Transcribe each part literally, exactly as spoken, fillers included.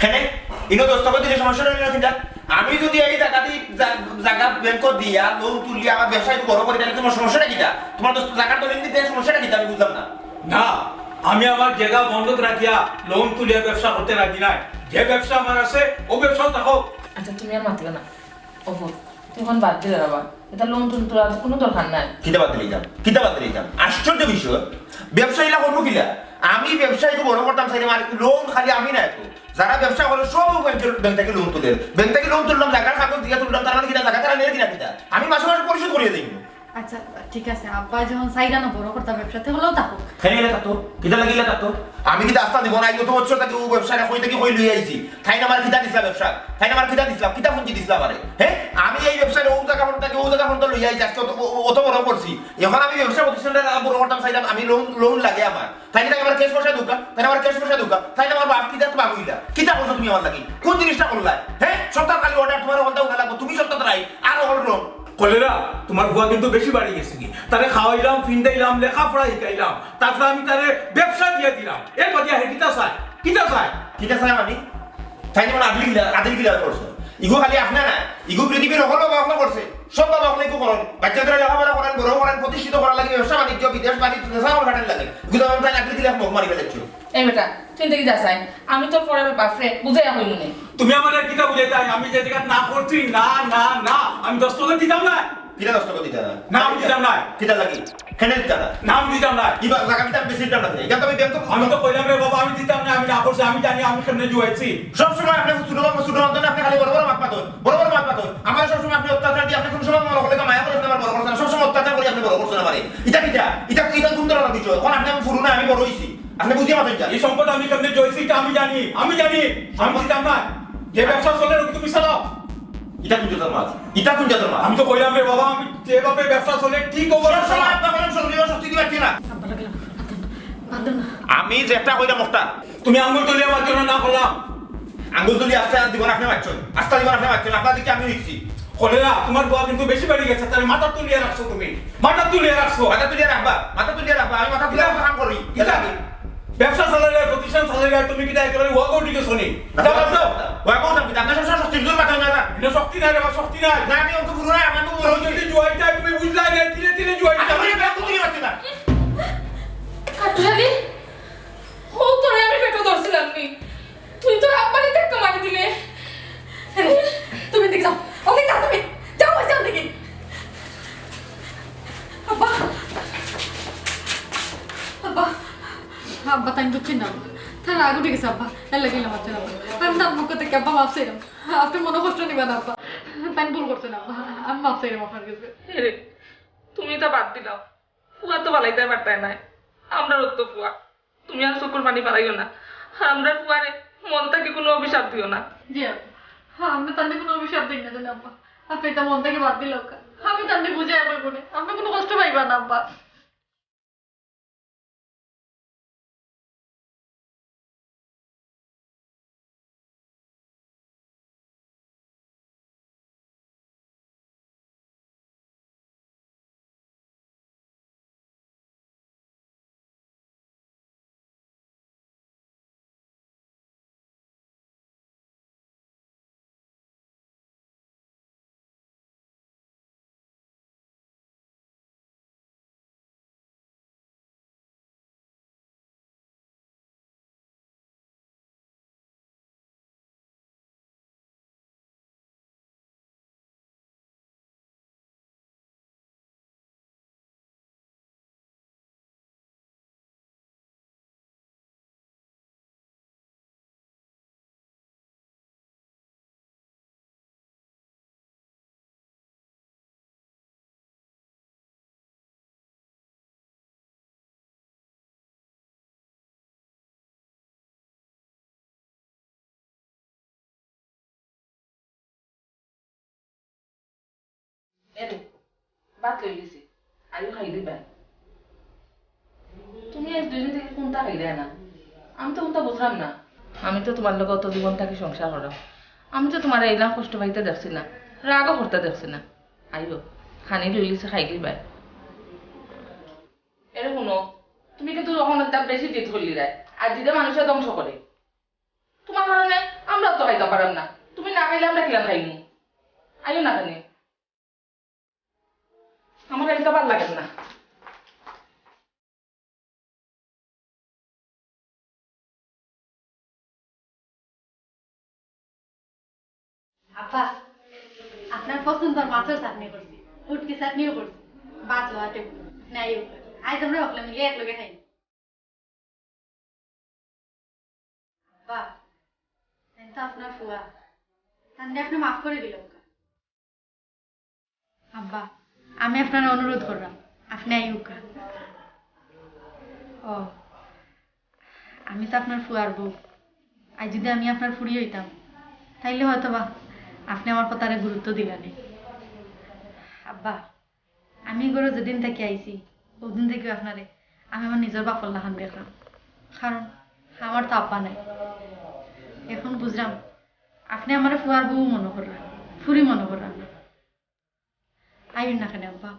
কেনে? ইনো দস্তখত দিলে সমস্যাটা অইলো না কিতা? আমি যদি এই জাগা দি, জা-, জাগা ব্যাংকো দিয়া, লোন তুলিয়া আমার ব্যবসা একটু বড় করি, তাইলে তুমার সমস্যাটা কিতা? তুমার দস্ত-, জাগার দলিল দিতে সমস্যাটা কিতা? আমি বুঝলাম না। না, আমি আমার জাগা বন্ধক রাখিয়া লোন তুলিয়া ব্যবসা করতে রাজি নায়। যে ব্যবসা আমার আছে, অউ ব্যবসাও থাকউক। আচ্ছা, তুমি আর মাতিও না। অপু, তুমি অখন বাদ দিলাও বাবা। ইতা লোন টোন তোলার কুনু দরকার নাই। কিতা বাদ দিলাইতাম? কিতা বাদ দিলাইতাম? আশ্চর্য বিষয়। ব্যবসা ইলা করমু কিলা? আমি ব্যবসা একটু বড় করতাম চাইরাম, আর লোন খালি আমি না একটু। যারা ব্যবসা করে সব ব্যাংকের, ব্যাংক থাকি লোন তুলের। ব্যাংক থাকি লোন তুললাম, জাগার কাগজ দিয়া তুললাম, তার মানে কিতা জাগা তারা নেয় কিনা কিতা? আমি মাসে মাসে পরিশোধ করিয়া যাইমু। আচ্ছা, ঠিক আছে, আব্বা যখন চাইরা না বড় করতা ব্যবসা, তে হলেও থাকো। কেনে ইলা থাকতো? কিতা লাগি ইলা থাকতো? আমি কিতা আস্তা জীবন আইজ অত বছর থাকি অউ ব্যবসারে কই থাকি কই লইয়া আইছি। তাইন আমারে কিতা দিছলা ব্যবসা? তাইন আমারে কিতা দিছলা? কিতা পুঞ্জি দিছলা আমারে? হে? আমি এই ব্যবসারে অউ জাগা পর্যন্ত থাকি অউ জাগা পর্যন্ত লইয়া আইছি, আজকে অত, অ-, অত বড় করছি। অখন আমি ব্যবসা প্রতিষ্ঠানটা বড় করতাম চাইরাম, আমি লোন, লোন লাগে আমার। তাইন তাইন আমার ক্যাশ পয়সা দেউক্কা, তাইন আমার ক্যাশ পয়সা দেউক্কা, তাইন আমার বাপ কিতা বাপ অইলা? কিতা করছো তুমি আমার লাগি? কুন জিনিসটা করলায়? হে? সপ্তাহ খালি অর্ডার, তুমার অর্ডার উঠা লাগবো, তুমি সপ্তাহ রাই, আর অর্ডার। কলেরা, তুমার ফুয়া কিন্তু বেশি বাড়ি গেছে কি? তারে খাওয়াইলাম, ফিন্দাইলাম, লেখাপড়া শিখাইলাম, তারপরে আমি তারে ব্যবসা দিয়া দিলাম। এর বাদে হে কিতা চায়? কিতা চায়? কিতা চায় মানে? তাইন মানে আদিল কিলা, আদিল কিলা করছো? ইগু খালি আপনে না, ইগু পৃথিবীর হকল বাবা হকলে করছে। সব বাবা হকলে ইগু করইন। বাচ্চাদের লেখাপড়া করাইন, বড় করাইন, প্রতিষ্ঠিত করার লাগি, ব্যবসা বাণিজ্য, বিদেশ বাণিজ্য, দেশা হকল খাটার লাগি। ইগু তো আমি তাই আদিল কিলা মুখ মারি ফেলাইছো। এই বেটা, তুই দেখি যা চাই। আমি তোর পরে বাপরে বুঝাইয়া কইমু নে। তুমি আমারে কিতা বুঝাইতায়? আমি যে জাগাত না করছি, না, না, না, আমি দস্তখত দিতাম না। কিতা দস্তখত দিতা না? না, আমি দিতাম না। কিতা লাগি? কেনে দিতা না? না, আমি দিতাম না। কিবা জাগা কিতা আমি বেশি দিতাম না? ইখান তো আমি ব্যাংক তো আমি তো কইলাম রে বাবা, আমি দিতাম না, আমি না করছি, আমি জানি আমি কেমনে জুয়াইছি। সব সময় আপনে ছোট বাবা, ছোট বাবা, আপনে খালি বড় বড় মাত মাতইন, বড় বড় মাত মাতইন। আমারে সব সময় আপনে অত্যাচার দিয়া, আপনে কুনু সময় আমার হকলে মায়া করি আপনে আমারে বড় করছইন না, সব সময় অত্যাচার করি আপনে বড় করছইন আমারে। ইটা কিতা? ইটা, ইটা কুন ধরনের বিষয়? অখন আপনে আমি পুরুনা, আমি বড় অইছি। আপনে বুঝিয়া মাতইন যা। এই সম্পদ আমি কেমনে জুয়াইছি, ইটা আমি জানি, আমি জানি। আমি দিতাম না। যে ব্যবসা চলে, ওকে তুমি চালাও। ইটা কুন জাতর মাত? ইটা কুন জাতর মাত? আমি তো কইলাম রে বাবা, আমি যেভাবে ব্যবসা চলে, ঠিক ওভাবে সব সময় চালাও। আব্বা বলেন, সব সময় শক্তি দিবা, ঠিক না? আব্বা লাগে না, বাদ দেও না, বাদ দেও না। আমি যেটা কইলাম ওটা। তুমি আঙ্গুল তুলিয়া মাতছো না, না করলাম। আঙ্গুল তুলি আস্তা জীবন আপনে মাতছইন, আস্তা জীবন আপনে মাতছইন, আপনার দিকে আমি শিখছি। কলেরা, তুমার ফুয়া কিন্তু বেশি বাড়ি গেছে, তারে মাথা তুলিয়া রাখছো তুমি, মাথা তুলিয়া রাখছো। মাথা তুলিয়া রাখবা, মাথা তুলিয়া রাখবা, আমি মাথা তুলিয়া রাখবা, কাম করি। কিতা? ব্যবসা চালাইলে, প্রতিষ্ঠান চালাইলে, তুমি কিতা একেবারে ওয়াক আউট দিকে শুনি? না, কিতা বাদ দেও? ওয়াক আউট আমি, আপনার সব শক্তির জোর মাথা না। এটা শক্তি নাই রে বাবা, শক্তি নাই। না, আমি অত পুরো না, আমার তো আমি যদি জুয়াইতায়, তুমি বুঝলায় না, তিলে তিলে জুয়াইতায়। আমি ব্যাংক তুলি মারছি না। কাটুরালি, ও তোরে আমি পেটো ধরছিলাম নি। তুই তোর আব্বারে ধাক্কা মারি দিলে। তুমি দেখি যাও, ওদিকে যাও তুমি। যাও, ওই যাও দেখি। আব্বা। আব্বা। আব্বা, তাই বুঝছি না। তার রাগ উঠে গেছে, আব্বা। এর লাগি আমার জন্য, আব্বা। আমি তার পক্ষ থেকে, আব্বা, মাফ চাইলাম। আপনি মনে কষ্ট নিবেন, আব্বা। তাই ভুল করছেন, আব্বা। আমি মাফ চাইলাম আপনার কাছে। এরে, তুমি তো বাদ দিলাও। ফুয়া তো বালাইতে পারতায় নায়। আমরারও তো ফুয়া। তুমি আর চকুর পানি ফালাইও না। আর আমরার ফুয়ারে মন থাকি কুনু অভিশাপ দিও না। জি আব্বা। হ্যাঁ, আমরা তাহলে কুনু অভিশাপ দেই না জানো আব্বা। আপনি এটা মন থাকি বাদ দিলাউক্কা। আমি তাহলে বুঝাইয়া কইমু নে। আপনি কুনু কষ্ট পাইবা না আব্বা। এরে, ভাত লই গেছি, আইও খাই দিবায়। তুমি আজ দুইদিন থাকি কুনতা খাইরায় না? আমি তো কুনতা বুঝলাম না। আমি তো তুমার লগে অত জীবন থাকি সংসার করলাম, আমি তো তুমারে ইলা কষ্ট পাইতে দেখছি না, রাগও করতে দেখছি না। আইও, খানি লই গেছি, খাই দিবায়। এরে হুনো, তুমি কিন্তু অখন একটা বেশি জিদ করলিরায়, আর জিদে মানুষরে ধ্বংস করে। তুমার কারণে আমরাও তো খাইতাম পাররাম না। তুমি না খাইলে আমরা কিলান খাইমু? আইও না কেনে? আমার খাইতে ভালা লাগে না। আব্বা, আপনার পছন্দর মাছর চাটনি করছি, ফুটকি চাটনিও করছি। ভাত লওয়া টেবিল নাই, আইজ আমরা হকলে মিলে একলগে খাই। আব্বা, তাইন তো আপনার ফুয়া, তানরে আপনে মাফ করি দিলাউক্কা। আব্বা, আমি আপনারে অনুরোধ কররাম, আপনে আইউক্কা। ও, আমি তো আপনার ফুয়ার বউ। আইজ যুদি আমি আপনার ফুড়ি অইতাম, তাইলে হয়তো বা আপনে আমার কথারে গুরুত্ব দিলা নে। আব্বা, আমি ই ঘরো যেদিন থাকি আইছি, অউ দিন থাকিউ আপনারে আমি আমার নিজর বাপর লাখান দেখরাম। কারণ আমার তো আব্বা নাই। এখন বুঝরাম, আপনে আমারে ফুয়ার বউ মনো কররা, ফুড়ি মনো কররা না। আইন না কেনে আব্বা?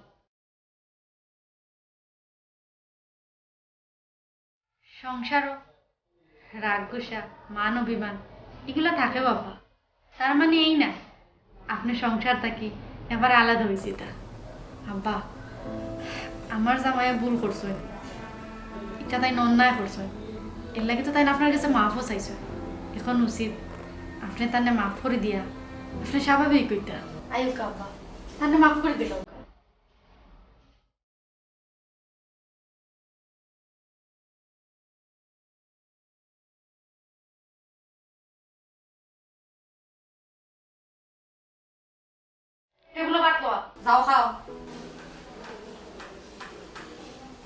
সংসারো রাগ গুসা, মান অভিমান, ইগুলা থাকে বাবা। তার মানে এই না, আপনে সংসার থাকি এবার আলাদা অইছে তা। আব্বা, আমার জামাইয়ে ভুল করছইন, ইটা তাইন অন্যায় করছইন, এরলাগি তো তাইন আপনার গেছে মাফও চাইছইন। এখন উচিত আপনে তানরে মাফ করি দিয়া আপনে স্বাভাবিক অইতা। আইউক্কা আব্বা, তানরে মাফ করি দিলাউক্কা। টেবিলো ভাত লওয়া, যাও খাও।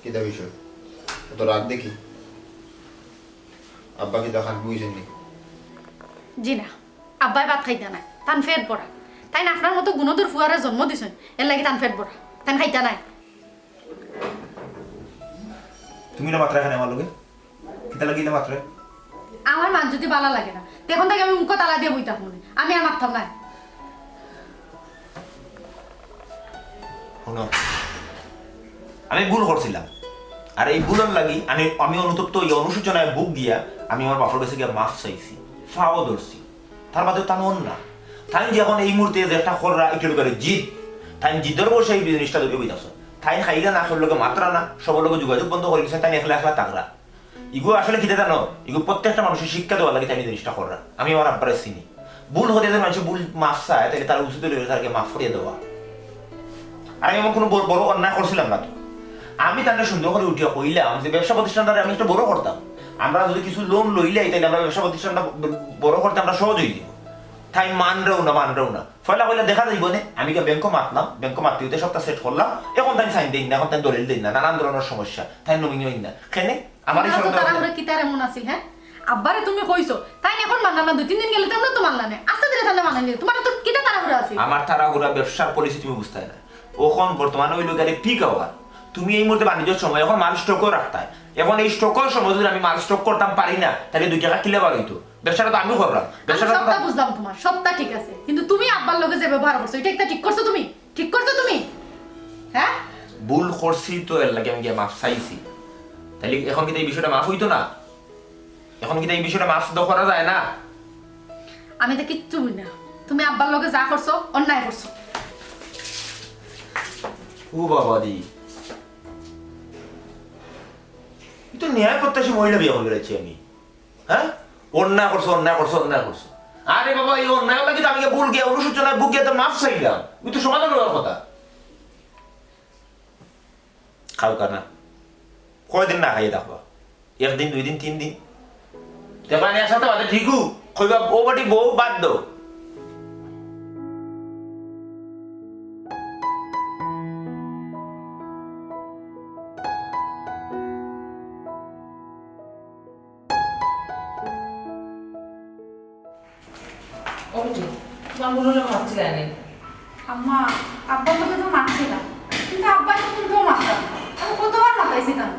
কিতা বিষয়? অত রাগ দেখি? আব্বা কিতা খান বুঝছেন নি? জি না, আব্বায় ভাত খাইতা নায়, তান পেট ভরা। তাইন আপনার মতো গুণধর ফুয়ারে জন্ম দিছইন, এরলাগি তান পেট ভরা, তাইন খাইতা নায়। তুমি না মাতরায় কেনে আমার লগে? কিতা লাগি ইলা মাতরায়? আমার মান যুদি ভালা লাগে না, তে এখন থাকি আমি মুখো তালা দিয়া বই থাকমু নে। আমি আর মাততাম নায়। হুনো, আমি ভুল করছিলাম, আর এই ভুলর লাগি আমি, আমি অনুতপ্ত অইয়া, অনুশোচনায় ভুগিয়া আমি আমার বাপর গেছে গিয়া মাফ চাইছি, পাও ধরছি। তার বাদেও তান অন্যায়। তাইন যে এখন এই মুহূর্তে যে একটা কররা, ইটার লগে জিদ। তাইন জিদর বশে এই জিনিসটা ধরিয়া বইতাছইন। তাইন খাইলা না, কেউর লগে মাতরা না, সবর লগে যোগাযোগ বন্ধ করি দিছইন, তাইন একলা একলা থাকরা। ইগু আসলে কিতা জানো? ইগু প্রত্যেকটা মানুষরে শিক্ষা দেওয়ার লাগি তাইন এই জিনিসটা কররা। আমি আমার আব্বারে চিনি। ভুল করিয়া যদি মানষে ভুল মাফ চায়, তাইলে তার উচিত অইলো তারে মাফ করিয়া দেওয়া। আর আমি এমন কোনো বড়, বড় অন্যায় করছিলাম না তো। আমি তারে সুন্দর করি উঠিয়া কইলাম যে ব্যবসা প্রতিষ্ঠানটারে আমি একটু বড় করতাম। আমরা যদি কিছু loan লইলাই, তাইলে আমরা ব্যবসা প্রতিষ্ঠানটা ব-, বড় করতে আমরা সহজ অইযিবো। তাইন মানরাও না, মানরাও না। পয়লা পয়লা দেখা যাইবো নে, আমি গিয়া ব্যাংকো মাতলাম, ব্যাংকো মাততে অইতে সবটা set করলাম। এখন তাইন sign দেইন না, এখন তাইন দলিল দেইন না, নানান ধরনের সমস্যা। তাইন nominee অইন না। কেনে? আমার এই তুমার তো সন্দেহ আছে। তাড়াহুড়া কিতার এমন আছিল, হ্যাঁ? আব্বারে তুমি কইছো, তাইন এখন মানলা না, দুই তিন দিন গেলে তো আমরা তো মানলা না। আস্তে ধীরে তাইলে মানাই নিও। তুমার তো কিতা তাড়াহুড়া আছিল? আমার তাড়াহুড়া ব্যবসার policy তুমি বুঝতায় না। অখন বর্তমানে অইলো গিয়া peak hour। তুমি এই মুহূর্তে বাণিজ্যর সময়, এখন মাল stockও রাখতায়। এখন এই stockর সময় যদি আমি মাল stock করতাম পারি না, তাইলে দুই টেকা কিলা বার অইতো? ব্যবসাটা তো আমি করলাম। আমি ব্যবসাটা তো সবটা বুঝলাম তুমার, সবটা ঠিক আছে, কিন্তু তুমি আব্বার লগে যে ব্যবহার করছো, ইটা একটা ঠিক করছো তুমি? ঠিক করছো তুমি? হ্যাঁ? ভুল করছি তো এরলাগি আমি গিয়া মাফ চাইছি। তাইলে এখন কিতা এই বিষয়টা মাফ অইতো না? এখন কিতা এই বিষয়টা মাফ তো করা যায় না? আমি তো কিচ্ছু বুঝি না। তুমি আব্বার লগে যা করছো, অন্যায় করছো। ও বাবা দি, ই তো ন্যায় প্রত্যাশী মহিলা বিয়া করি বেড়াইছি আমি। হ্যাঁ? অন্যায় করছো, অন্যায় করছো, অন্যায় করছো। আরে বাবা, এই অন্যায় লাগি তো আমি গিয়া ভুল গিয়া, অনুশোচনায় ভুগিয়া তো মাফ চাইলাম। ই তো সমাধান অওয়ার কথা। খাউক্কা না। কয়দিন না খাইয়া থাকবা? একদিন, দুই দিন, তিন দিন। দেখবা নি, একসাথে বাদে ঠিকউ। কইবা, "ও বেটি, বউ বাদ দেও।" ও বেটি, তুমার বোনর লগে মাতছিলায় নি? আম্মা, আব্বার লগে তো মাতছিলাম, কিন্তু আব্বায় তো কুন্তাউ মাতরা না। আমি কতবার মাতাইছি তান।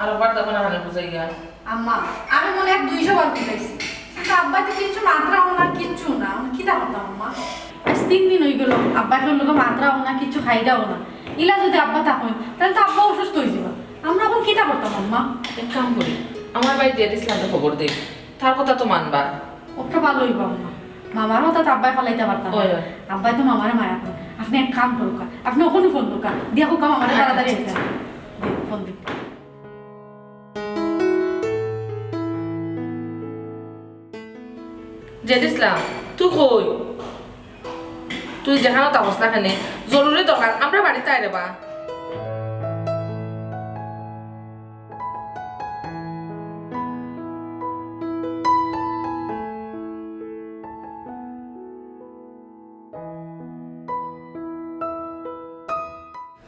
আর আব্বার দেখো না, হানে বুঝাই গিয়া। আম্মা, আমি মনে এক দুইশো বার বুঝাইছি, কিন্তু আব্বায় তো কিচ্ছু মাতরাও না, কিচ্ছু না। আমি কিতা করতাম আম্মা? আইজ তিন দিন অইগেলো, আব্বায় কেউর লগে মাতরাও না, কিচ্ছু খাইরাও না। ইলা যদি আব্বা থাকইন, তাইলে তো আব্বা অসুস্থ অইযিবা। আমরা এখন কিতা করতাম আম্মা? এক কাম করি, আমার ভাই দিয়া দিছলাম তো খবর দেই, তার কথা তো মানবা। ওটা ভালো অইবো আম্মা। মামার কথা তো আব্বায় ফালাইতা পারতা না। অয়, অয়। আব্বায় তো মামারে মায়া করে। আপনে এক কাম করুক্কা, আপনে অখনউ ফোন করুক্কা, দিয়া কউক্কা মামারে আচ্ছা, তাড়াতাড়ি আইতা। আচ্ছা। দিন, ফোন দিন। জেদ ইসলাম, তুই কই? তুই যেখানো থাকস না কেনে, জরুরি দরকার, আমরার বাড়িত আয় রে বা।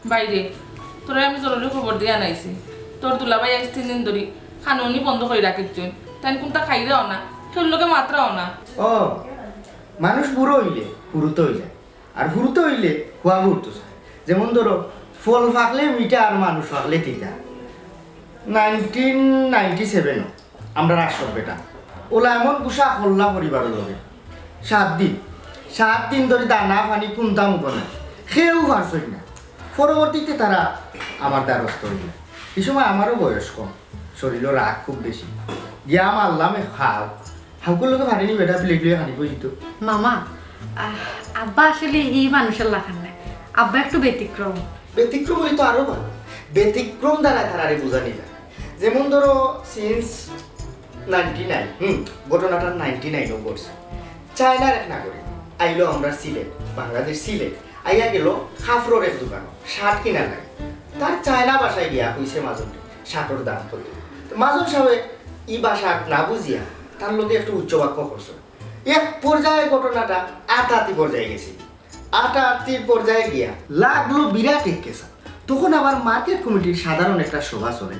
বাইরে, তোরে আমি জরুরি খবর দিয়া আনাইছি। তোর দুলাভাই আইজ তিন দিন ধরি খানউনি বন্ধ করি রাখিছইন। তাইন কুন্তা খাইরাও না, কেউর লগে মাতরাও না। ও, মানুষ বুড়া অইলে হুরুতা অই যায়, আর হুরুতা অইলে হুয়াগু উঠতো চায়। যেমন ধরো, ফল পাকলে মিঠা আর মানুষ পাকলে তিতা। নাইনটিন নাইনটি সেভেনও আমরার আশরাফ বেটা অলা এমন গুছা করলা পরিবারর লগে। সাত দিন, সাত দিন ধরি দানা পানি কুন্তা মুখো নাই, কেউ পারছইন না। পরবর্তীতে তারা আমার দ্বারস্থ অইলা। ই সময় আমারও বয়স কম, শরীরও রাগ খুব বেশি। গিয়া মারলাম এক হাউক। হাউকর লগে পারেনি বেটা, প্লেট লইয়া খানি কই দিত। মামা, আহ, আব্বা আসলে ই মানুষর লাখান নায়। আব্বা একটু ব্যতিক্রম। ব্যতিক্রম অইলে তো আরো ভালো। ব্যতিক্রম দ্বারা তারারে বুঝানি যায়। যেমন ধরো, সিন্স নাইনটি নাইন, হুম, ঘটনাটা নাইনটি নাইনও ঘটছে। চায়নার এক নাগরিক আইলো আমরার সিলেট, বাংলাদেশ সিলেট, আইয়া গেল কাপড়র এক দোকানো শার্ট কিনার লাগি। তার চায়না ভাষায় গিয়া কইছে মাজনরে শার্টর দাম কত। তো মাজন সাবে ই ভাষা না বুঝিয়া তার লগে একটু উচ্চ বাক্য করছে। এক পর্যায়ে ঘটনাটা আতাআতি পর্যায়ে গেছে। আতাআতির পর্যায়ে গিয়া লাগলো বিরাট এক কেসাত। তখন আবার মার্কেট কমিটির সাধারণ একটা সভা চলে।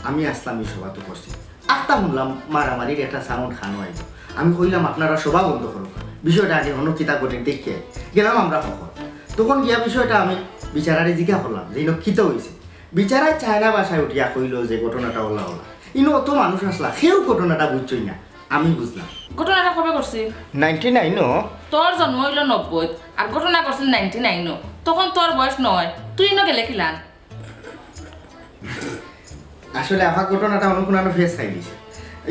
আমি আসলাম ই সভাত উপস্থিত। আখতা হুনলাম মারামারির একটা সাউন্ড খানো আইলো। আমি কইলাম, "আপনারা সভা বন্ধ করো, বিষয়টা আগে অন্য কিতা ঘটে দেখিয়া।" গেলাম আমরা হকল। তখন গিয়া বিষয়টা আমি বিচারারে জিজ্ঞা করলাম যে, "ইনো কিতা অইছে?" বিচারায় চায়না ভাষায় উঠিয়া কইলো যে, "ঘটনাটা অলা অলা।" ইনো অত মানুষ আসলা, কেউ ঘটনাটা বুঝছই না। আমি বুঝলাম। ঘটনাটা কবে ঘটছিল? নাইনটি নাইনও। তোর জন্ম অইলো নব্বইত, আর ঘটনা ঘটছিল নাইনটি নাইনও। তখন তোর বয়স নয়, তুই ইনো গেলে কিলান? আসলে আফা ঘটনাটা অন্য কুনানো ফেস খাই দিছে।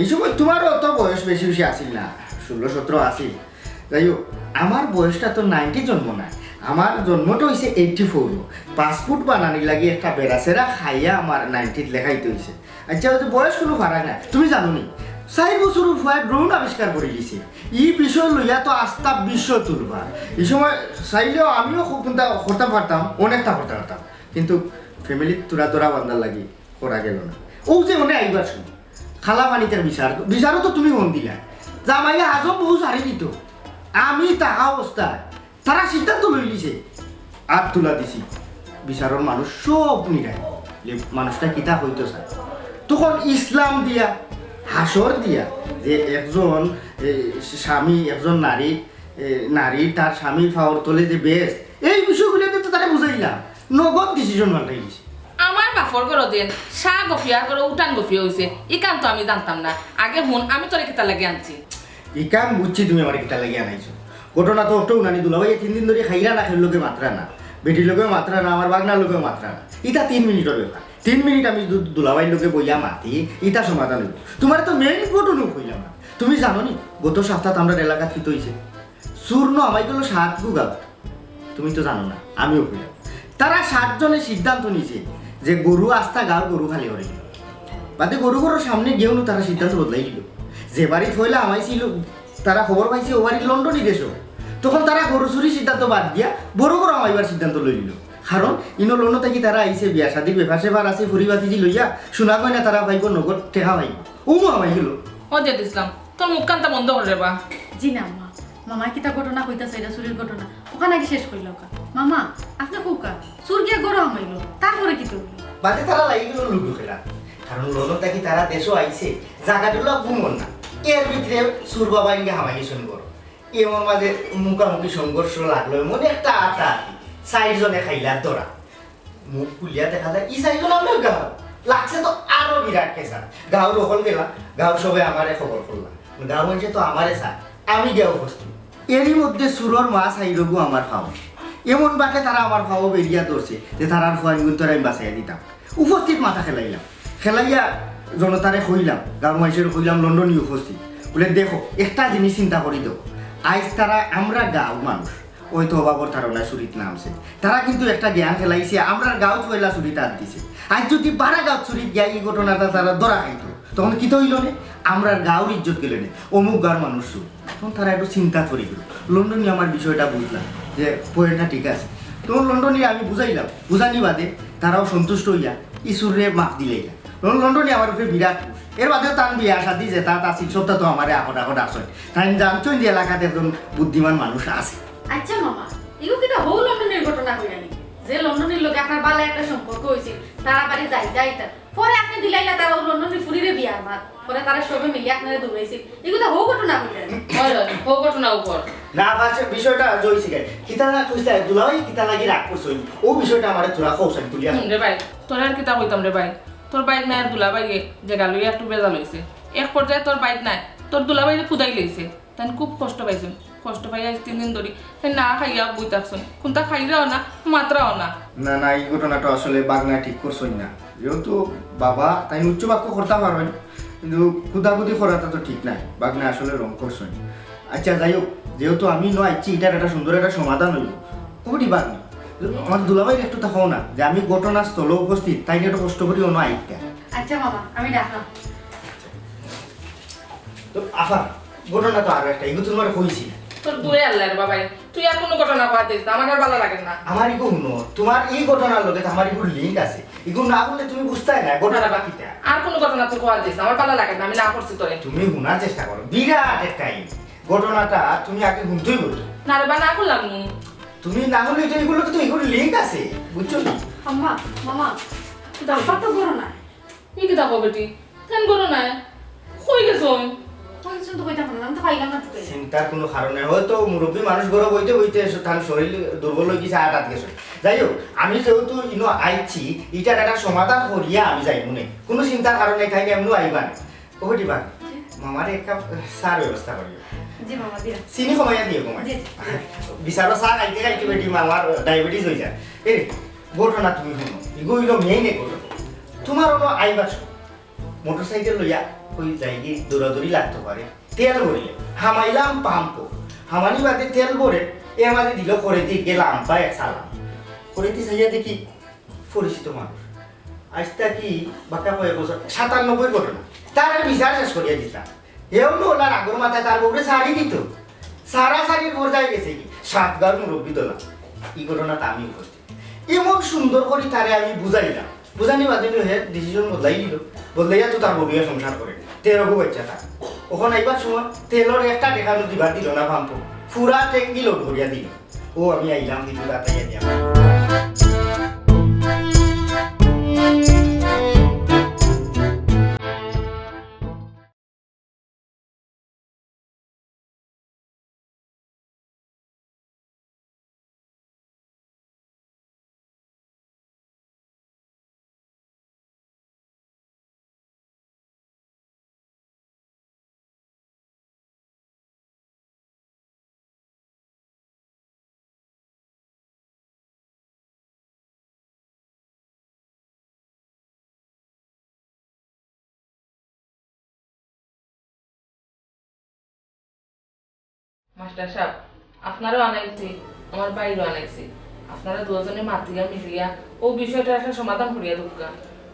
ই সময় তুমারও অত বয়স বেশি বেশি আছিল না, ষোলো সতেরো আছিল। যাই হোক, আমার বয়সটা তো নাইনটি জন্ম নায়, আমার জন্মটা অইছে এইটটি ফোরও। পাসপোর্ট বানানির লাগি একটা বেড়াছেড়া খাইয়া আমার নাইনটিত লেখাইতে অইছে। আচ্ছা, অউ যে বয়স কুনু ফারাক নাই। তুমি জানো নি, চাইর বছরর ফুয়ায় ড্রোন আবিষ্কার করি দিছে। ই বিষয় লইয়া তো আস্তা বিশ্ব তুলবা। ই সময় চাইলেও আমিও খুব কুন্তা করতাম পারতাম, অনেকটা করতাম পারতাম, কিন্তু ফ্যামিলির তুরা তুরা বান্দার লাগি করা গেল না। অউ যে অনে আইবার সময় খালা পানিতে বিচার, বিচারও তো তুমি ফোন দিলা, জামাইয়ে হাজম বউ ছাড়ি দিত। আমি তাহা অবস্থায় তারা সিদ্ধান্ত লইলিছে, আত তুলা দিছি, বিচারর মানুষ সব নিরাই, যে মানুষটা কিতা কইতো চায়। তখন ইসলাম দিয়া, হাসর দিয়া, যে একজন, এ, স্বামী, একজন নারী, এ, নারী তার স্বামীর পাওর তলে যে বেহেস্ত, এই বিষয়গুলো তো তারা বুঝাইলাম, নগদ ডিসিশন পাল্টাই দিছে। আমার বাপর ঘরো যেন শাহ গফিয়ার ঘরো উঠান গফিয়া অইছে, ইখান তো আমি জানতাম না। আগে হুন, আমি তোরে কিতার লাগি আনছি। ইখান বুঝছি তুমি আমারে কিতার লাগি আনাইছো। ঘটনা তো অতটাউ নানি, দুলাভাইয়ে তিন দিন ধরি খাইরা না, কেউর লগে মাতরা না, বেটির লগেও মাতরা না, আমার বাগনার লগেও মাতরা না। ইটা তিন মিনিটর ব্যাপার। তিন মিনিট আমি দু-, দুলাভাইর লগে বইয়া মাতি, ইটা সমাধান অইবো। তুমারে তো মেইন ঘটনাউ কইলাম না। তুমি জানো নি, গত সপ্তাত আমরার এলাকাত কিতা অইছে? চুরনো হামাই গেল সাত গু গাঁও। তুমি তো জানো না, আমিও কইলাম। তারা সাতজনে সিদ্ধান্ত নিছে যে গরু আস্তা গাঁও গরু খালি করি দিবো। বাদে গরু গরুর সামনে গিয়াও নু তারা সিদ্ধান্ত বদলাই দিল। যে বাড়িত পয়লা হামাইছিল, তারা খবর পাইছে অউ বাড়িত লন্ডনী দেশো। তখন তারা গরু চুরির সিদ্ধান্ত বাদ দিয়া বড় গরু হামাইবার সিদ্ধান্ত লই নিল। কারণ ইনো লন্ডন থাকি তারা আইছে, বিয়া শাদির ব্যাপার স্যাপার আছে, ফুরি ভাতিজি লইয়া সোনা গয়না তারা পাইবো, নগদ টেকা পাইবো। অউ নু হামাই গেল। ও জেদ ইসলাম, তোর মুখখানটা বন্ধ কর রে বা। জি না, আম্মা। মামায় কিতা ঘটনা কইতাছে, ইটা চুরির ঘটনা। অখান আগে শেষ করিলাউক্কা। মামা, আপনে কউক্কা, চুর গিয়া ঘরো হামাইলো, তারপরে কিতা অইলো? বাদে তারা লাগি গেল লুডু খেলা। কারণ লন্ডন থাকি তারা দেশো আইছে, জাগাটুলা ঘুমর না। এর ভিতরে চুর বাবা ইনকে হামাই গেছইন ঘরো। এমন মাঝে মুখামুখি সংঘর্ষ লাগলো, এমন একটা আতাআতি, চাইরজনে খাইলা ধরা। মুখ খুলিয়া দেখা যায়, ই চাইরজন আমরার গাঁওর। লাগছে তো আরো বিরাট কেসাত। গাঁওর হকল গেলা, গাঁওর সবে আমারে খবর করলা। গাঁওর মানষে তো আমারে চায়, আমি গিয়া উপস্থিত। এরই মধ্যে চুরর মা চাইরগু আমার পাও। এমন বাটে তারা আমার পাও বেড়িয়া ধরছে যে তারার ফুয়াইনগুইন্তরে আমি বাঁচাইয়া দিতাম। উপস্থিত মাথা খেলাইলাম। খেলাইয়া জনতারে কইলাম, গাঁওর মানষরে কইলাম, লন্ডনী উপস্থিত। বুলে, দেখো, একটা জিনিস চিন্তা করি দেও, আইজ তারা আমরা গাঁওর মানুষ, অয়তো অভাবর তাড়নায় চুরিত নামছে, তারা কিন্তু একটা জ্ঞান খেলাইছে, আমরার গাঁওত পয়লা চুরিত আত দিছে। আইজ যুদি বারা গাঁওত চুরিত গিয়া ই ঘটনাটা তারা ধরা খাইতো, তখন কিতা অইলো নে? আমরার গাঁওর ইজ্জত গেলো নে, অমুক গাঁওর মানুষ চুর। তখন তারা একটু চিন্তা করি দিল। লন্ডনী আমার বিষয়টা বুঝলা যে পয়েন্টটা ঠিক আছে। তখন লন্ডনীরে আমি বুঝাইলাম, বুঝানি বাদে তারাও সন্তুষ্ট অইয়া ই চুররে মাফ দিলাইলা। তখন লন্ডনী আমার উপরে বিরাট খুশ। এর বাদেও তান বিয়া শাদি যেতা আছিল সবতা তো আমারে আকট আকট ডাকছইন। তাইন জানছইন যে এলাকাত একজন বুদ্ধিমান মানুষ আছে। আচ্ছা মামা, ইগু কিতা হউ লন্ডনীর ঘটনা কইরা নি? যে লন্ডনীর লগে আপনার বালা একটা সম্পর্ক অইছিল, তারা বাড়ি যাইতা আইতা। পরে আপনে দিলাইলা তারা অউ লন্ডনী ফুরিরে বিয়ার মাত। পরে তারা সবে মিলি আপনারে দৌড়াইছিল। ইগু তো হউ ঘটনা কইরা নি? অয়, অয়, হউ ঘটনা উপর। না, বাস, বিষয়টা জইছে কে? কিতা না কইছে, দুলাভাই কিতা লাগি রাগ করছইন? অউ বিষয়টা আমারে থুড়া কওছাইন তুলিয়া। হুম রে ভাই, তোরে আর কিতা কইতাম রে ভাই। তোর বাইক নাই আর দুলাভাইয়ে যে গালুইয়া একটু বেজাল অইছে। এক পর্যায়ে তোর বাইক নাই, তোর দুলাভাইরে কুদাই লইছে। তাইন খুব কষ্ট পাইছইন। কষ্ট পাইয়া আইজ তিন দিন ধরি তাইন না খাইয়া বই থাকছইন। কুন্তা খাইরাও না, মাতরাও না। না, না, ই ঘটনাটা আসলে বাগনায় ঠিক করছইন না। যেহেতু বাবা তাইন উচ্চ বাক্য করতা পারইন, কিন্তু কুদাকুদি করাটা তো ঠিক নায়। বাগনায় আসলে wrong করছইন। আচ্ছা, যাই হোক, যেহেতু আমি ইনো আইছি, ইটার একটা সুন্দর একটা সমাধান অইবো। কমিটি বাগনি, আমার দুলাভাইরে একটু তা কও না যে আমি ঘটনাস্থলে উপস্থিত, তাইন একটু কষ্ট করি অনো আইতা। আচ্ছা মামা, আমি ডাকলাম। তো আফা, ঘটনা তো আরো একটা, ইগু তুমারে কইছি না। তোর দুয়ে আল্লাহ রে বাবাই, তুই আর কুনু ঘটনা কওয়াত দিস না, আমার আর বালা লাগের না। আমার ইগু হুনো, তুমার ই ঘটনার লগে তো আমার ইগুর link আছে। ইগু না হুনলে তুমি বুঝতায় না ঘটনাটা কিতা। আর কুনু ঘটনা তুই কওয়াত দিস না, আমার বালা লাগের না, আমি না করছি তোরে। তুমি হুনার চেষ্টা করো, বিরাট একটা ই ঘটনাটা তুমি আগে হুনতেই বলছো। না রে বা, না করলাম নি। তুমি না হুনলে তো ইগুর লগে তো ইগুর link আছে, বুঝছো নি? আম্মা, মামা, দাফা তো করো না। ই কিতা কও বেটি? কেন করো না? কই গেছইন? কই গেছইন তো কইতাম পারলাম না, আমি তো পাইলাম না তো কই। চিন্তার কুনু কারণ নাই, হয়তো মুরব্বি মানুষ ঘরো বইতে বইতে স-, তান শরীর দুর্বল অই গেছে, আত আত গেছে। যাই হোক, আমি যেহেতু ইনো আইছি, ইটার একটা সমাধান করিয়া আমি যাইমু নে। কুনু চিন্তার কারণ নাই, তাইন এমনেউ আইবা না। ও দিবা, জি। মামারে এক কাপ চার ব্যবস্থা করিও। জি মামা, দিলাম। চিনি কমাইয়া দিও, কমাই। জি, জি। বিচারো চা খাইতে খাইতে বেটি মামার diabetes অই যায়। এ, ঘটনা তুমি হুনো, ইগু অইলো main এক ঘটনা। তুমার অনো আইবার সময় মোটরসাইকেল লইয়া কই যাইগি, দৌড়াদৌড়ি লাগতো পারে। তেল ভরিলে, হামাইলাম পাম্পো। হামানি বাদে তেল ভরে, এর মাঝে দিল করেদি গেলাম বা এক সালাম। করেদি চাইয়া দেখি পরিচিত মানুষ। আইজ থাকি বাক্কা কয়েক বছর, সাতানব্বই ঘটনা। তার আমি বিচার শেষ করিয়া দিতাম। হেও নো ওলার আগর মাথায় তার বউরে ছাড়ি দিত। সারা সারির পর্যায়ে গেছে কি? সাত গাঁওর মুরব্বি দলা। ই ঘটনাত আমি উপস্থিত। এমন সুন্দর করি তারে আমি বুঝাইলাম। বুঝানি বাদে তো হে decision বদলাই দিল। বদলাইয়া তো তার বউরে সংসার করে। তেরো গো বাচ্চা তার। অখন আইবার সময় তেলর একটা টেকা তো দিবার দিল না পাম্পো। পুরা ট্যাঙ্কি load করিয়া দিল। ও আমি আইলাম, কিন্তু তাড়াতাড়ি আইলাম। মাস্টার সাব, আপনারেও আনাইছি, আমার ভাইরেও আনাইছি। আপনারা দুজনে মাতিয়া মিলিয়া ও বিষয়টার একটা সমাধান করিয়া দেউক্কা।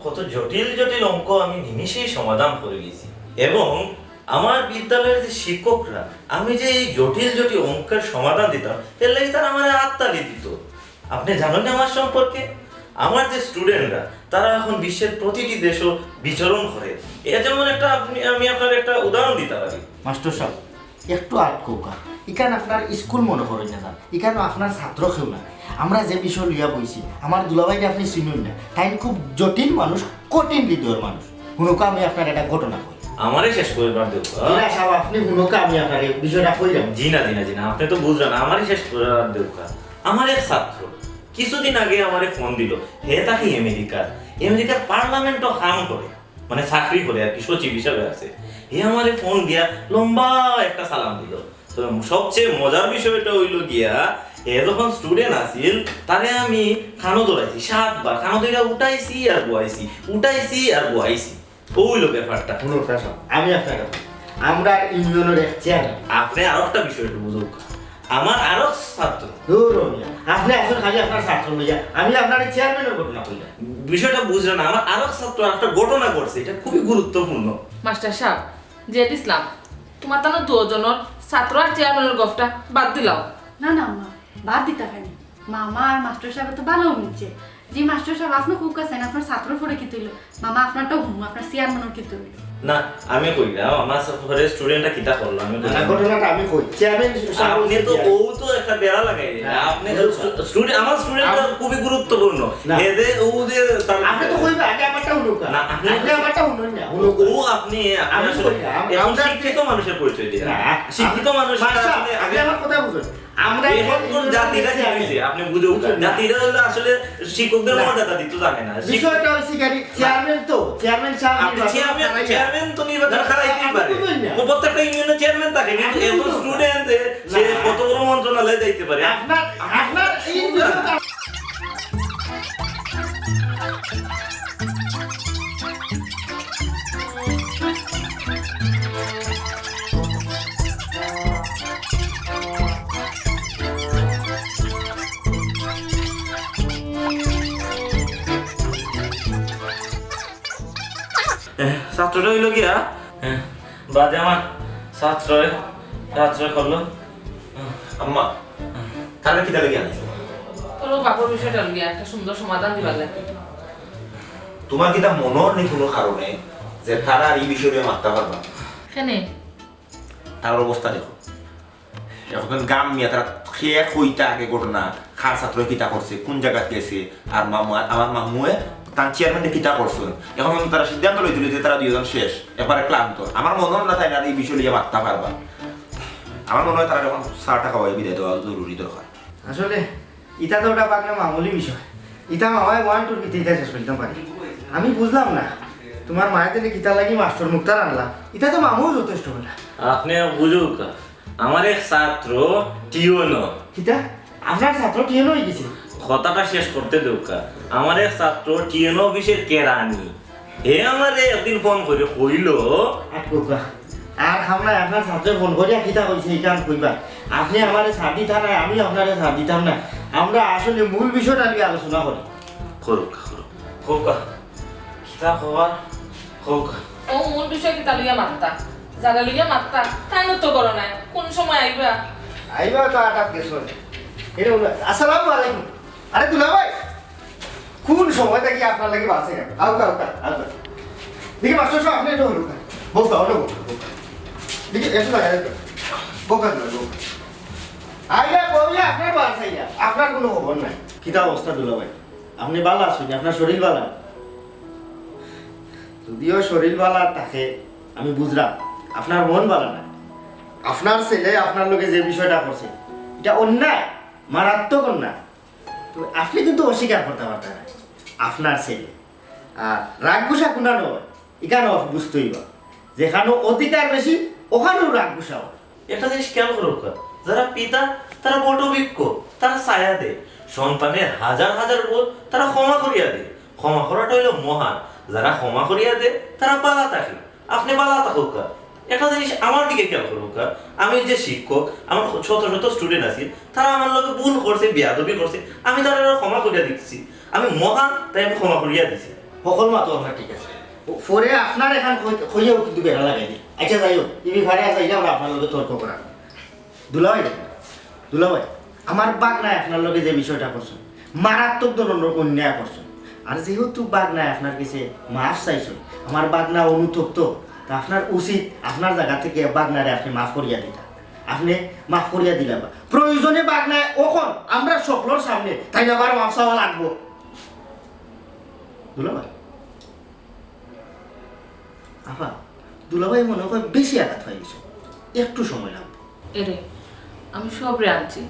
কত জটিল জটিল অঙ্ক আমি নিমিষেই সমাধান করিলিছি, এবং আমার বিদ্যালয়ের যে শিক্ষকরা আমি যে এই জটিল জটিল অঙ্কের সমাধান দিতাম, এর লাগি তারা আমারে আততালি দিত। আপনে জানইন নি আমার সম্পর্কে? আমার যে studentরা, তারা এখন বিশ্বের প্রতিটি দেশো বিচরণ করে। এর যেমন একটা আপনি, আমি আপনারে একটা উদাহরণ দিতা পারি। মাস্টার সাব, একটু আটকউক্কা। ইখান আপনার স্কুল মনো করইন না যান, ইখান আপনার ছাত্র কেউ না। আমরা যে বিষয় লইয়া বইছি, আমার দুলাভাইরে আপনে চিনইন না। তাইন খুব জটিল মানুষ, কঠিন হৃদয়র মানুষ। হুনউক্কা, আমি আপনারে একটা ঘটনা কই। আমারে শেষ করিবার দেউক্কা। ইরা সাব, আপনে হুনউক্কা, আমি আপনারে বিষয়টা কইরাম। জি না, জি না, জি না, আপনে তো বুঝরা না, আমারে শেষ করিবার দেউক্কা। আমার এক ছাত্র কিছুদিন আগে আমারে ফোন দিল, হে থাকি আমেরিকার, আমেরিকার পার্লামেন্টো কাম করে, মানে চাকরি করে আর কি, সচিব হিসাবে আছে। হে আমারে ফোন দিয়া লম্বা একটা সালাম দিল। তো সবচেয়ে মজার বিষয়টা অইলো গিয়া, হে যখন student আছিল, তারে আমি কানো ধরাইছি সাতবার, কানো ধরিয়া উঠাইছি আর বওয়াইছি, উঠাইছি আর বওয়াইছি। অউ অইলো ব্যাপারটা। হুনউক্কা সাব, আমি আপনার কথা, আমরা ইউনিয়নের এক চেয়ারম্যান। আপনি আরো একটা বিষয় একটু বুঝুক। আমার আরো ছাত্র। দূর হইয়া। আপনি আসুন খালি আপনার ছাত্র লইয়া। আমি আপনার চেয়ারম্যানের ঘটনা কইলাম। বিষয়টা বুঝলেন না। আমার আরো ছাত্র একটা ঘটনা ঘটছে। এটা খুবই গুরুত্বপূর্ণ। মাস্টার সাহেব, জেদ ইসলাম, তোমার তানো দুজনের ছাত্র আর চেয়ারম্যানের গফটা বাদ দিলাও। না, না, মা, বাদ দিতা কেনে? মামা আর মাস্টার সাহেব তো ভালো মিলছে। জি মাস্টার সাহেব, আপনি খুব কাছে আপনার ছাত্র পরে কি তুইল? মামা, আপনারটাও হুম, আপনার চেয়ারম্যানও কি তুইল? না, আমি কই না, আমার পরে স্টুডেন্টটা কিতা করলো, আমি কই না, না। ঘটনাটা আমি কই। চেয়ারম্যান সাহেব আপনি তো চেয়ারম্যান। ও তো একটা বেড়া লাগাই দিলেন। না, আপনি তো বলুন না। স্টু-, স্টুডেন্ট, আমার স্টুডেন্টটা আমি খুবই গুরুত্বপূর্ণ। না। এ যে ও যে তার আপনি তো কইবেন, আগে আমারটা হুনুক না। না, আপনি আপনি আমারটা হুনুন না, হুনুক। ও আপনি, আপনি আমি আসলে কই না, আম-, এখন আমরা শিক্ষিত মানুষের পরিচয় দিলেন। না, শিক্ষিত মানুষ মাস্টার, আসলে আগে আমার কথা বুঝুন। আমরা এখন কোন জাতিটা কি হইছে? আপনি বুঝে উঠলেন। বুঝলেন না। জাতিটা হলো আসলে শিক্ষকদের না। মর্যাদা দিতে জানে না। শিক্ষক বিষয়টা হইছে কি, চেয়ারম্যান তো, চেয়ারম্যান সাহেব আপনি নির্বাচন চেয়ারম্যান, করাইয়া। চেয়ারম্যান তো নির্বাচন না, করাইতেই আপনি পারে। বুঝলেন না। ও প্রত্যেকটা ইউনিয়নের চেয়ারম্যান থাকে, কিন্তু আপনি এখন বুঝলেন না। স্টুডেন্ট যে, সে না। কত বড় মন্ত্রণালয়ে যাইতে পারে। আপনার, আপনার এই বিষয়টা এ, ছাত্রটা হইল গিয়া, এ, বাদে আমার ছাত্রয়, ছাত্রয় করলো। আম্মা, তাহলে কিতা লাগি আনছো? তোর বাপর বিষয়টা লইয়া একটা সুন্দর সমাধান দিবার লাগি। তোমার কিতা মনর নি কোনো কারণে যে তারা এই বিষয়ে মাততা পারবা? কেনে? তার অবস্থা দেখো। এখন গাম মিয়া তারা খেয়ে কইতা আগে ঘটনা, কার ছাত্র কিতা করছে, কোন জায়গাত গেছে, আর মামু, আমার মামুয়ে তার চেয়ারম্যানে কিতা করছে। এখন তারা সিদ্ধান্ত লইতে লইতে তারা দুইজন শেষ, একবারে ক্লান্ত। আমার মনে হয় না তাই না এই বিষয় লইয়া মাততা পারবা। আমার মনে হয় তারা এখন চাটা খাওয়াই বিদায় দেওয়া জরুরি দরকার। আসলে ইটা তো ওটা পাকলে মামুলি বিষয়। ইটা মামায় ওয়ান টুর ভিতরে ইটা শেষ করতাম পারি। আমি বুঝলাম না, তোমার মায়ে দিলে কিতা লাগি মাস্টার মুক্তার আনলা, ইটা তো মামুও যথেষ্ট বেটা। আপনি বুঝুক, আমার এক ছাত্র টিও ন। কিতা? আপনার ছাত্র টিও ন হয়ে গেছে? কথাটা শেষ করতে দেউক্কা। আমার এক ছাত্র টিও ন অফিসের কেরানি। হে আমারে একদিন ফোন করে কইল, আটকুকা। আর খাম নাই, আপনার ছাত্রে ফোন করিয়া কিতা কইছে, ইখান কইবা। আপনি আমারে ছাড় দিতা না, আমি আপনারে ছাড় দিতাম না। আমরা আসলে মূল বিষয়টা নিয়ে আলোচনা করি। করুক, করুক। করুক। কিতা খবর? করুক। ও মূল বিষয় কিতা লইয়া মাততা? যারা লইয়া মাততা, তাই তো করো নাই। কোন সময় আইবা? আইবা তো আটাত গেছো। এরে বলো, আসসালামু আলাইকুম। আরে দুলাভাই, কোন সময় থাকি আপনার লাগি বাসে গেল? আউকা, আউকা, আউকা। দেখি মাস্টার সাহেব, আপনি একটু হলুকা। বউকা, ওটা বউকা, বউকা। দেখি, একটু দাঁড়ায়, একটু। বউকা, বউকা। আইয়া, বউয়া, আপনার বাস আইয়া। আপনার কোনো খবর নাই। কিতা অবস্থা দুলাভাই? আপনি ভালা আছেন? আপনার শরীর ভালা? যদিও শরীর ভালা থাকে, আমি বুঝলাম। আপনার মন ভালা না। আপনার ছেলে আপনার লগে যে বিষয়টা করছে, এটা অন্যায়, মারাত্মক অন্যায়। তো আপনি কিন্তু অস্বীকার করতে পারতেন না, আপনার ছেলে। আর রাগ গুসা কুনা নয়, এখানে বুঝতে হইব। যেখানে অধিকার বেশি, ওখানেও রাগ গুসা হয়। একটা জিনিস খেয়াল করুক্কা, যারা পিতা, তারা বটবৃক্ষ, তারা ছায়া দেয়। সন্তানের হাজার হাজার ভুল তারা ক্ষমা করিয়া দেয়। ক্ষমা করাটা হইল মহান। যারা ক্ষমা করিয়া দেয়, তারা বালা থাকে। আপনি বালা থাকুক্কা। একটা জিনিস আমার দিকে খেয়াল করুক্কা, আমি যে শিক্ষক, আমার শত শত স্টুডেন্ট আছে, তারা আমার লগে ভুল করছে, বেয়াদবি করছে, আমি তারা ক্ষমা করিয়া দিচ্ছি। আমি মহান, তাই আমি ক্ষমা করিয়া দিছি। সকল মাতো আমরা ঠিক আছে। ও, পরে আপনার এখান কই-, কইয়াও কিন্তু বেড়া লাগাই দিই। আচ্ছা, যাই হোক, এই ব্যাপারে আর যাই না, আমরা আপনার লগে তর্ক করার। দুলাভাই, দুলাভাই, আমার বাগনায় আপনার লগে যে বিষয়টা করছেন, মারাত্মক ধরনের অন্যায় করছেন। আর যেহেতু বাগনায় আপনার কাছে মাফ চাইছেন, আমার বাগনা অনুতপ্ত, তা আপনার উচিত আপনার জায়গা থেকে বাগনারে আপনি মাফ করিয়া দিতা। আপনি মাফ করিয়া দিলা বা প্রয়োজনে বাগনায় ওখন আমরা সকলের সামনে তাই আবার মাফ চাওয়া লাগবো। দুলাভাই, আফা, দুলাভাই মনে হয় বেশি আঘাত পাই গেছে, একটু সময় লাগবে। এরে, আমি সবরে আনছি,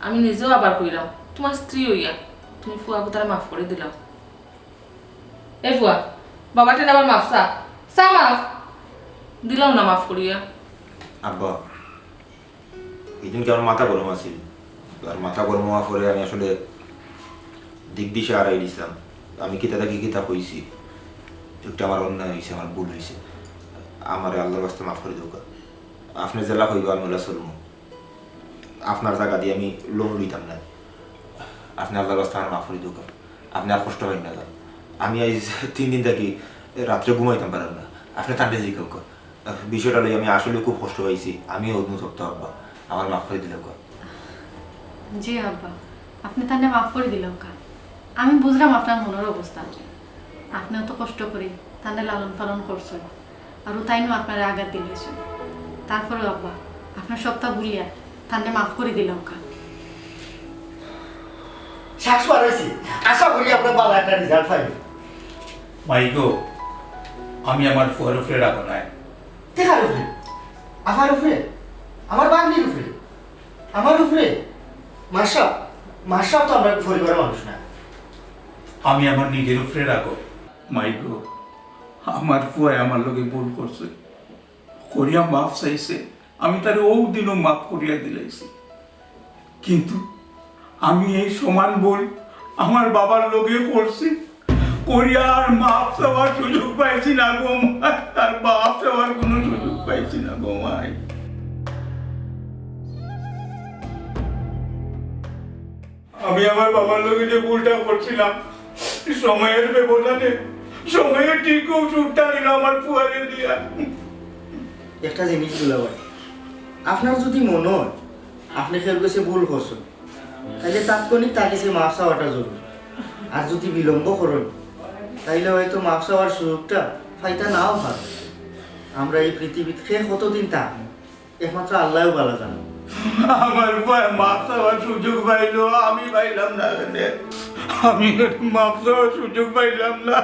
আমি নিজেও আবার কইলাম, তোমার স্ত্রী হইয়া তুমি ফুয়া পুতারে মাফ করে দিলাম। এ ফুয়া, বাবাটা আবার মাফ চা, চা মাফ। দিলাম না মাফ করিয়া। আব্বা, এই দিনকে আমার মাথা গরম আছিল, আর মাথা গরম হওয়ার পরে আমি আসলে দিক দিশা হারাই দিছিলাম। আমি কিতা থাকি কিতা কইছি, একটু আমার অন্যায় হইছে, আমার ভুল হইছে। আমারে আল্লাহর ওয়াস্তে মাফ করি দেউক্কা। আপনে যেলা কইবা আমি ওলা চলমু। আপনার জাগা দি আমি লোন লইতাম না। আপনে আল্লাহর ওয়াস্তে আমারে মাফ করি দেউক্কা। আপনে আর কষ্ট পাইন না। আমি আইজ তিন দিন থাকি রাত্রে ঘুমাইতাম পারলাম না। আপনে তানরে জিকাউক্কা। বিষয়টা লইয়া আমি আসলে খুব কষ্ট পাইছি। আমি অনুতপ্ত আব্বা, আমারে মাফ করি দিলাউক্কা। জি আব্বা, আপনে তানরে মাফ করি দিলাউক্কা। আমি বুঝলাম আপনার মনর অবস্থা। আপনে অত কষ্ট করি তানরে লালন পালন করছইন, আর তাইনও আপনারে আঘাত দিলাইছইন। তারপরেও আব্বা, আপনার সবটা ভুলিয়া তানরে মাফ করি দিলাউক্কা। শ্বাস বাড়াইছি, আশা করি আমরা ভালা একটা রেজাল্ট পাইমু। মাই গো, আমি আমার ফুয়ার উপরে রাগ নাই। তে কার উপরে? আমার উপরে? আমার ভাগ্নির উপরে? আমার উপরে? মাসাব, মাসাব তো আমরা পরিবারের মানুষ না। আমি আমার নিজের উপরে রাগ। মাই গো, আমার ফুয়ায় আমার লগে ভুল করছে, করিয়া মাফ চাইছে, আমি তারে অউ দিনও মাফ করিয়া দিলাইছি। কিন্তু আমি এই সমান ভুল আমার বাবার লগে করছি, করিয়া আর মাফ চাওয়ার সুযোগ পাইছি না গো মা, আর মাফ চাওয়ার কোনো সুযোগ পাইছি না গো মাই। আমি আমার বাবার লগে যে ভুলটা করছিলাম, সময়ের ব্যবধানে সময়ে ঠিক অউ সুখটা দিল আমার ফুয়ারে দিয়া। একটা জিনিস দুলাভাই, আপনার যদি মনে হয় আপনে কেউর গেছে ভুল করছইন, তাইলে তাৎক্ষণিক তার গেছে মাফ চাওয়াটা জরুরি। আর যদি বিলম্ব করইন, তাইলে হয়তো মাফ চাওয়ার সুযোগটা পাইতা নাও পারইন। আমরা এই পৃথিবীত কে কতদিন থাকমু, একমাত্র আল্লায়উ ভালা জানইন। আমার ফুয়ায় মাফ চাওয়ার সুযোগ পাইলো, আমি পাইলাম না কেনে? আমি কেনে মাফ চাওয়ার সুযোগ পাইলাম না?